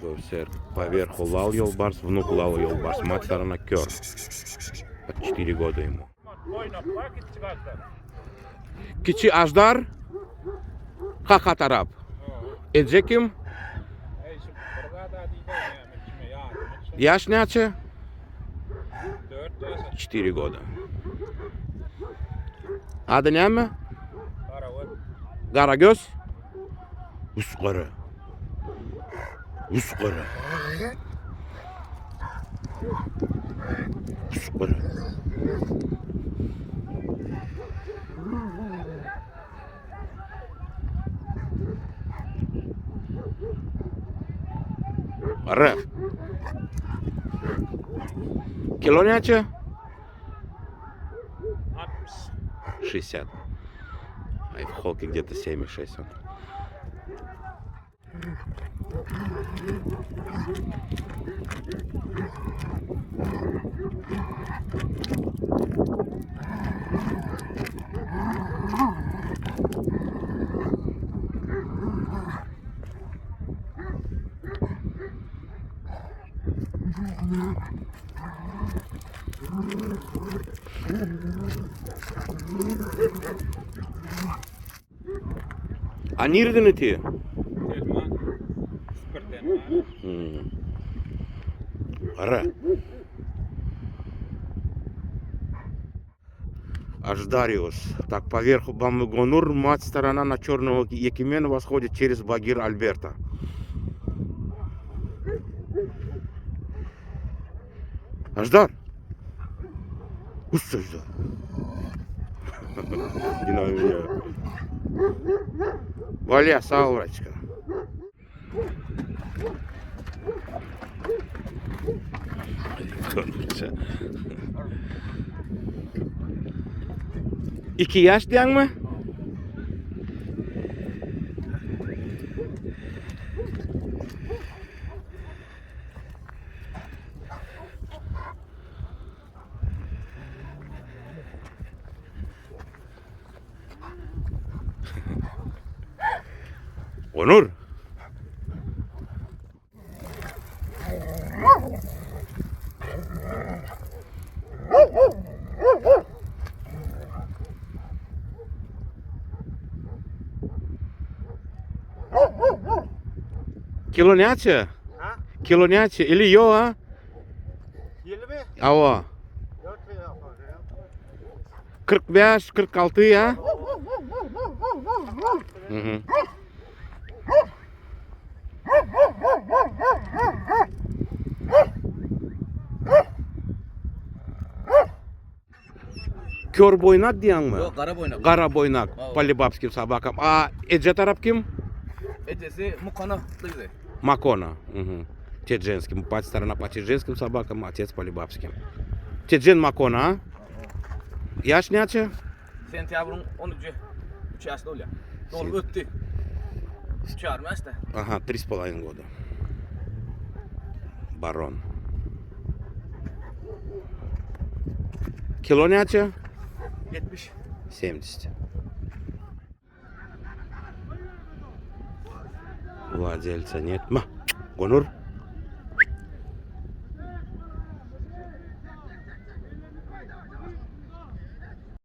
Göwser, Поверху Лал Йолбарс, внук Лала Йолбарс, мать сторона Кер. Под 4 года ему. Kiçi Aždar, kaka tarap. Eje kim? Ýaş näçe? 4 goda. Ady näme? Garagöz. Üst gara. Üst gara. Üst gara. Gara. Kilo näçe? 60. А в холке где-то 7,6 он. A nireden iti? Telman. Süper Hmm. Gara. Аждариус. Так, поверху Бамгонур, мать сторона на черного Якимена восходит через Багир Альберта. Аждар! Усть, Аждар! Не на меня. Валя, sag wraçka. Iki ýaş diýäňmi? Onur. Kilo näçe? Kilo näçe? Ili ýok a? Ýylymy? Awa. 45, 46 ýa? Mhm. Kör boýnak diýýäňmi? Ýok, gara boýnak. Gara boýnak, Hawa. po собакам. A eje tarap kim? Ejesi Mukana gyzy. Макона. Угу. Тедженским. Мать сторона по тедженским собакам, отец по либабским. Теджен Макона, а? Ýaş näçe? Sentýabryň 13-i. 3 ýaşly bolýar. Dolup ötdi. Üç ýarym ýaşda. Ага, три с половиной года. Барон. Kilo näçe? 70. 70. Владельца нет. Ма, Гонур.